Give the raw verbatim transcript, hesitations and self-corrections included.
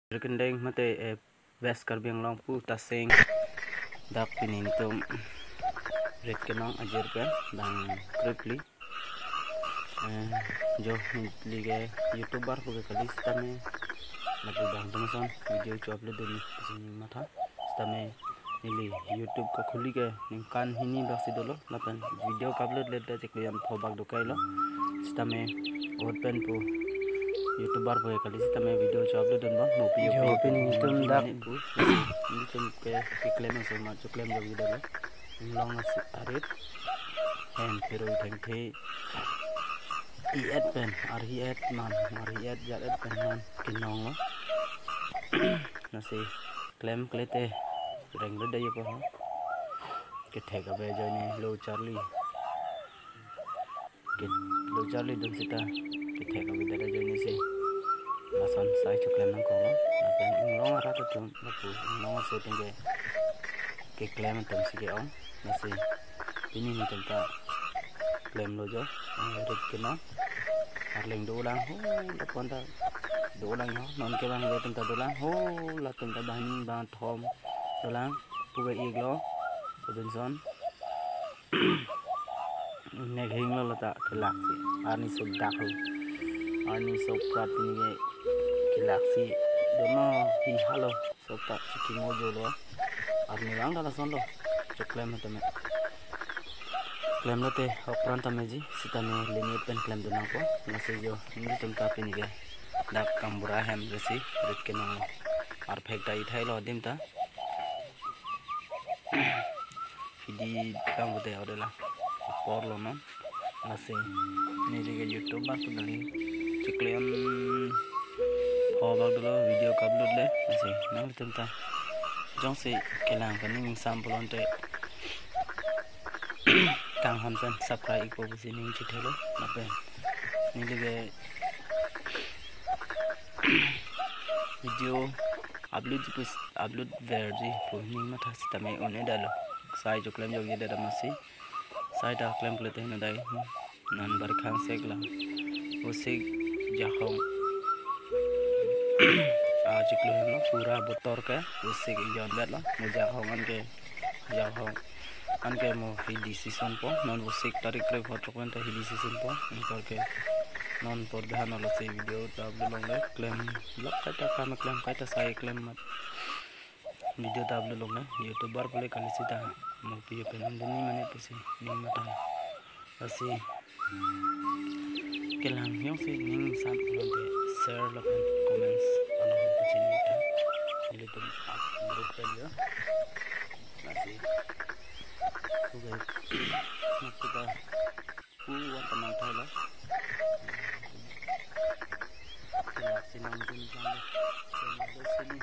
Rikendeng mate, eh, West Karbi Anglong pu ta seng dak pini netum rit kenong ajir pen bang kripli. Eh, jo neli ke YouTuber pu ke kali sitame lapu bang atum ason video cho-upload dunji pusi ning matha sitame neli YouTube kekhuli ke ningkan hini bak si dolo lapen video ke-upload le chiklo jon pho bak do kailo. Sitame ahut pen pu YouTuber pu ke kali sitame video cho-upload dunbom mo pi jo, pi pini netum dak pu netum ke keklem aso ma choklem jok dolo. Inglong asi arit, hem phirui thengthe i-et pen, arhi et man, arhi et jar et pen man kenong lo. Lasi klemkle te rengre dei po ho. Kethek ave ajoine lo charli. Ke lo charli dun sita kethek ave det ajoine si lason sai choklem nangkoklo. Lapen inglong arat atum lapu inglong aso atum ke keklem atum si ke-ong. Lasi pini netum ta klemlo jo, eh, rit kenong. Arleng dolang ho, lapu-an ta dolang ho, non ke bang le atum ta dolang ho, latum ta bang hini bang thom dolang pu ke-iklo, Robinson. Nek hinglo lata kelak si. Arni so dak ho. Arni so prat pini ke kelak si. Dono hi halo so prat chiki mo jolo. Arni bang dala son lo. Choklem tame. Klemlo te apran tame ji. Sitame limit pen klem dunang po. Lasi jo netum ta pini ke dak Kambura hem resi rit kenong. Arphek ta ithai lo adim ta. Hidi bang pute ode la apor lo non. Lasi neli ke YouTuber pu neli chiklo jon pho bak dolo video ke-upload le. Lasi nanglitum ta jongsi kelang pen ning sam pulote kanghon pen subscribe ikpo pusi ning chithelo lapen neli ke video upload ji pus upload verji pu ning matha sitame un-e dalo. Sai choklem jok je dada masi. Sai ta klemkle te no dai. Non bar khang sek la. Usik jakhong. Ah, chiklo hem lo pura botor ke usik ijon bet lo. Mo jakhong an ke jakhong an ke mo hidi season po. Non usik tarik krep hot rok pen ta hidi season po. Ankorke non por dahano lasi video ta upload longle. Klem lok kaita kam klem kaita sai klem mat. Video ta upload longle. YouTuber pu le kali sita mo pi pen an dunji mane pusi ning matha. Lasi kelang jongsi ning sam pulote share lapen comments along pusi ning ta. Nelitum up group pen jo. Lasi kugai nak kita ku wat tamang thai lo. Kelak si nangdun jang lo. Kelak si ni.